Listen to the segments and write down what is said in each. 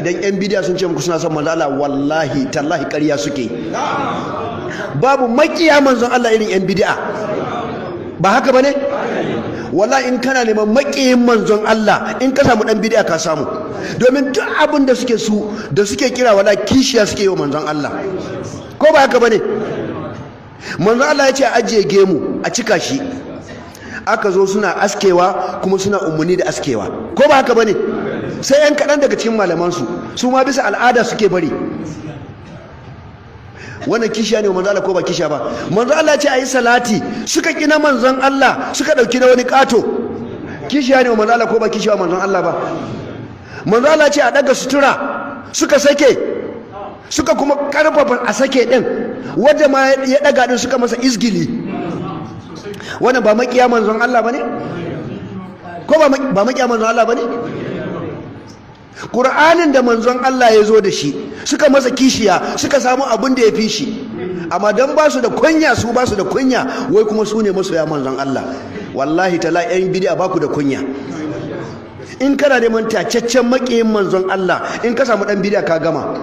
Idan yan bidiya sun ce muku suna son manzon Allah, wallahi tallahi ƙarya suke. Babu makiya manzon Allah irin yan bidiya. Ba haka bane? Wallahi in kana neman makiyin manzon Allah, in ka samu dan bidiya ka samu. Domin duk abin da suke su da suke kira, wallahi kishiya suke yi wa manzon Allah. Ko ba haka bane? Manzon Allah ya ce a ajiye gemu, a cika shi. Aka zo suna askewa, kuma suna umarni da askewa. Ko ba haka bane? Sai yan kaɗan daga cikin malamansu, su ma bisa al'ada suke bari. Wannan kishiya ne wa manzo Allah, ko ba kishiya ba? Manzo Allah ya ce ayi salati, suka ki na manzon Allah, suka dauki na wani kato. Kishiya ne wa manzo Allah, ko ba kishiya wa manzon Allah ba? Manzo Allah ya ce a daga sutura, suka sake, suka kuma karfafa a sake din. Wanda ma ya daga din, suka masa izgili. Wannan ba makiya manzon Allah bane? Ko ba makiya manzon Allah bane? Qur'anin da manzon Allah ya zo da shi, suka masa kishiya, suka samu abin da ya fi shi. Amma dan ba su da kunya, su ba su da kunya, wai kuma su ne masoya manzon Allah. Wallahi tala, yan bid'a, ba ku da kunya. In kana neman tacaccen makiyin manzon Allah, in ka samu dan bid'a ka gama.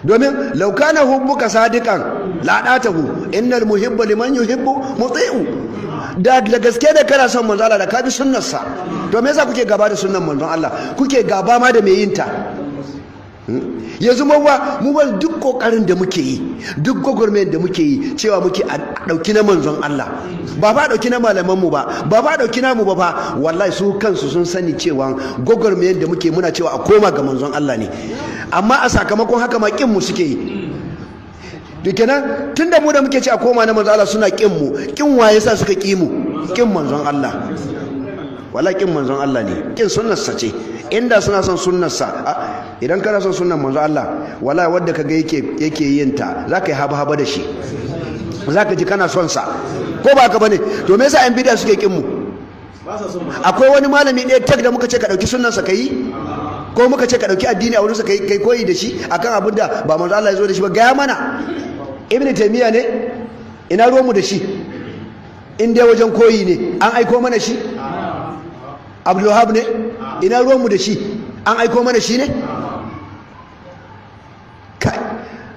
Domin لو كان حبك صادقا لأطعته إن المحب لمن يحب مطيع. Da gaske da kana son manzon Allah, da ka bi sunnarsa. To me yasa kuke gaba da sunnar manzon Allah? Kuke gaba ma da mai yin ta? Yanzu mu ba duk kokarin da muke yi, duk gwagwarmayar da muke yi, cewa muke a dauki na manzon Allah, ba ba dauki na malaman mu ba, ba ba dauki namu ba. Fa wallahi su kansu sun sani cewa gwagwarmayar da muke, muna cewa a koma ga manzon Allah ne. Amma a sakamakon haka ma kin mu suke yi. To kenan, tunda mu da muke ce a koma na manzon Allah suna kin mu, kin waye sa suka ki mu? Kin manzon Allah. Wallahi kin manzon Allah ne, kin sunnarsa ce. Inda suna son sunnarsa, idan kana son sunnar manzon Allah, wallahi wanda kaga yake yin ta, zaka yi haba haba da shi, zaka ji kana son sa. Ko ba haka bane? To me yasa yan bid'a suke kin mu? Akwai wani malami ɗaya tak da muka ce ka ɗauki sunnarsa ka yi, ko muka ce ka ɗauki addini a wurinsa kai koyi da shi akan abin da ba manzo Allah ya zo da shi ba? Gaya mana. Ibn Taymiya ne? Ina ruwanmu da shi? In dai wajen koyi ne, an aiko mana shi? Abdulwahab ne? Ina ruwanmu da shi? An aiko mana shi ne? Kai,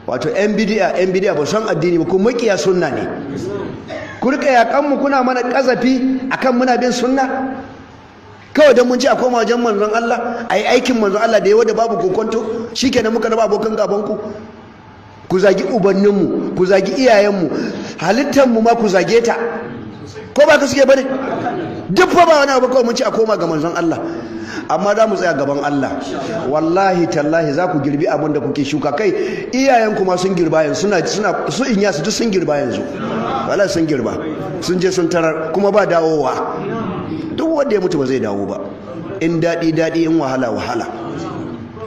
wato yan bidiya ba san addini ba, kuma makiya sunna ne. Ku rika yakan mu, kuna mana kazafi akan muna bin sunna. Kawai don mun ci a koma wajen manzon Allah, a yi aikin manzon Allah da yawa da babu kokonto, shikenan muka raba abokan gaban ku. Ku zagi ubanninmu, ku zagi iyayenmu, halittarmu ma ku zage ta. Ko ba ka suke bane? Duk fa ba wani abu, kawai mun ci a koma ga manzon Allah. Amma za mu tsaya gaban Allah, wallahi tallahi za ku girbi abin da kuke shuka. Kai, iyayenku ma sun girba yanzu. Suna su inya su duk sun girba yanzu. Wallahi sun girba, sun je sun tarar, kuma ba dawowa. Duk wanda ya mutu ba zai dawo ba. In daɗi daɗi, in wahala wahala.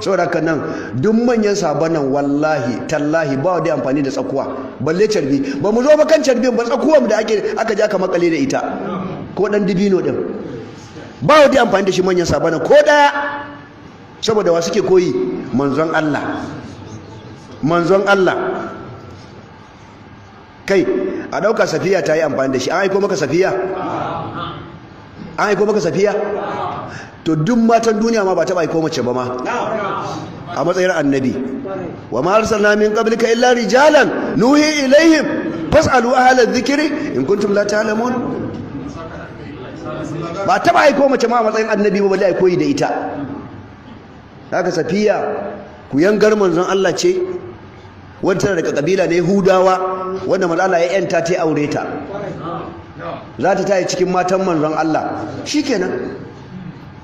Saboda haka nan duk manyan sabon nan, wallahi tallahi ba wanda amfani da tsakuwa, balle carbi. Ba mu zo ba kan carbin ba, tsakuwan da ake aka je aka makale da ita, ko dan dibino din, ba wanda amfani da shi, manyan sabon nan ko daya. Saboda wa suke koyi? Manzon Allah, manzon Allah. Kai, a dauka Safiya ta yi amfani da shi. An aiko maka Safiya? An aiko maka Safiya? To duk matan duniya ma ba taɓa aiko mace ba ma a matsayin annabi. وما أرسلنا من قبلك إلا رجالا نوحي إليهم فاسألوا أهل الذكر إن كنتم لا تعلمون. Ba taɓa aiko mace ma a matsayin annabi ba, balle ai koyi da ita. Haka Safiya ku yangar manzon Allah ce, wanda tana daga kabila ne Yahudawa, wanda manzon Allah ya yanta ta, aure ta, za ta tayi cikin matan manzon Allah. Shikenan,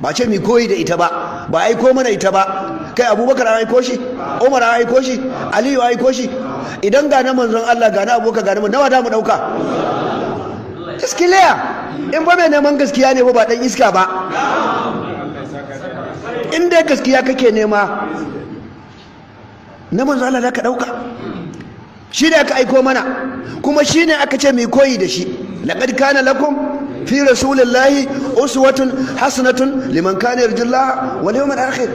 ba ce mi koyi da ita ba, ba aiko mana ita ba. Kai, Abubakar an aiko shi? Umar an aiko shi? Aliyu an aiko shi? Idan ga na manzon Allah, ga na Abubakar, ga na nawa da mu dauka? Gaskiya, in ba mai neman gaskiya ne ba, ba dan iska ba, in dai gaskiya kake nema, na manzon Allah da ka dauka. Shi ne aka aiko mana, kuma shi ne aka ce mai koyi da shi. لقد كان لكم في رسول الله أسوة حسنة لمن كان يرجو الله واليوم الآخر.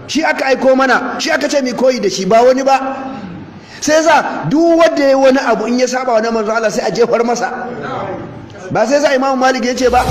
Shi aka aiko mana, shi aka ce mai koyi da shi, ba wani ba. Sai sa duk wanda ya wani abu, in ya saba wa manzon Allah, sai a jefar masa. Ba sai sa Imam Malik ya ce ba.